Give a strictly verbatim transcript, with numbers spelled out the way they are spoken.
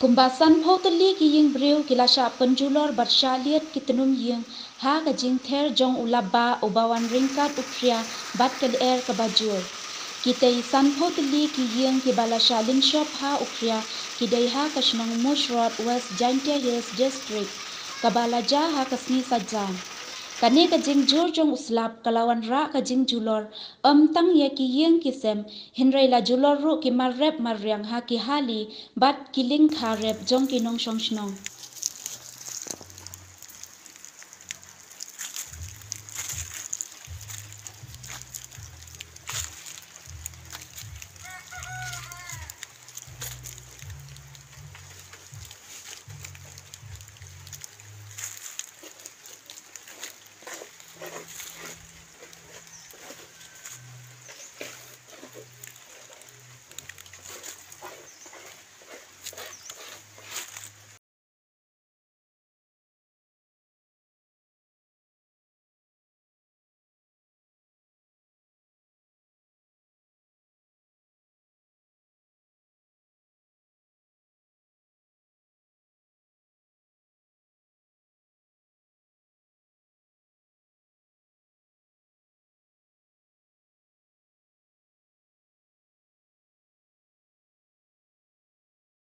Kumba sanphew tylli ki ïing briew ki la shah pynjulor bad shah liat ki tnum ïing ha ka jingther jong u laba uba wan ryngkat u khria bad ka lyer kaba jur. Kitei sanphew tylli ki ïing kiba la shah lynshop ha u khria ki dei ha ka shnong Mush Rod, West Jaintia Hills District, kaba la jia ha ka sngi Saitjaiñ. Kane ka jingjur jong u slap ka la wanrah ka jingjulor ym tang ïa ki ïing ki sem, hynrei la julor ruh ki mar rep mar riang ha ki hali bad ki lyngkha rep jong ki nongshong shnong.